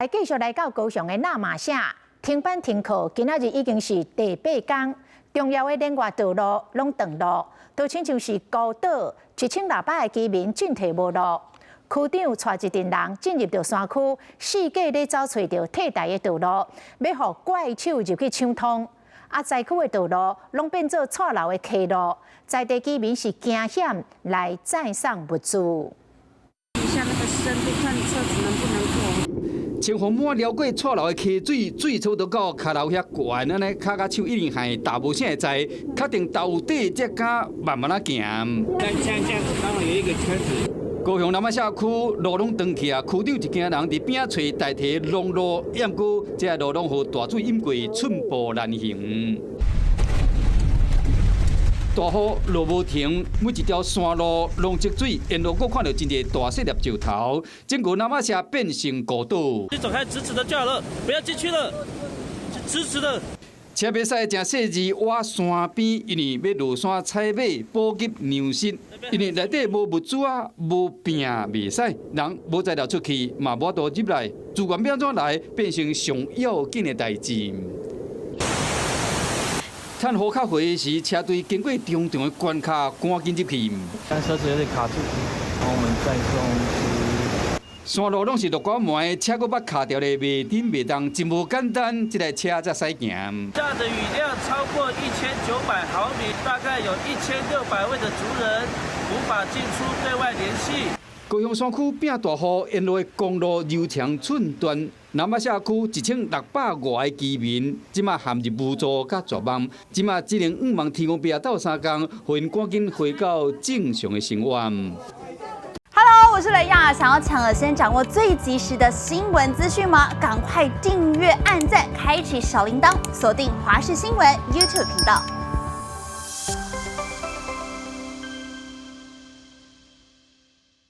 來繼續來到高雄的那瑪夏，停班停課，今仔日已經是第八工，重要的聯外道路攏斷路，都親像是孤島，1600个居民進退無路。區長帶一陣人進入著山區，四界咧走揣著替代的道路，欲予怪手入去搶通。啊，災區的道路攏變做錯流的溪路，在地居民是驚險來載送物資。下那個深度，看車子能不能過。清風滿撩過錯流的溪水，水差不多到跤頭遐懸，按呢跤甲手一定還踏無啥會知，確定到底才敢慢慢仔行。但像這樣子，剛好有一個圈子。高雄那瑪夏區路攏斷去啊，區長一行人佇邊仔揣代替農路，毋過這路攏予大水淹過，寸步難行。大雨落無停，每一條山路攏積水，沿路閣看著真濟大細粒石頭，整個那瑪夏變成孤島。你走開直直的就好了，不要進去了，直直的。車袂使誠細膩倚山邊，因為欲落山採買補給糧食，因為內底無物資啊，無拚袂使，人無材料出去，嘛無法度入來，資源欲按怎來，變成上要緊的代誌。趁雨較歲時，車隊經過重重的關卡，趕緊入去。但車子有點卡住，然後我們再送。山路攏是落瓜糜，車閣捌卡著咧，袂振袂動，真無簡單，這台車才使行。下的雨量超過1900毫米，大概有1600位的族人無法進出對外聯繫。高雄山區變大雨，沿路的公路柔腸寸斷。那瑪夏區1600外个居民，這馬陷入無助佮絕望，這馬只能向望天公伯鬥相共，予𪜶趕緊回到正常的生活。 Hello，我是雷亞，想要搶先掌握最及時的新聞資訊嗎？趕快訂閱、按讚、開啟小鈴鐺，鎖定華視新聞 YouTube 頻道。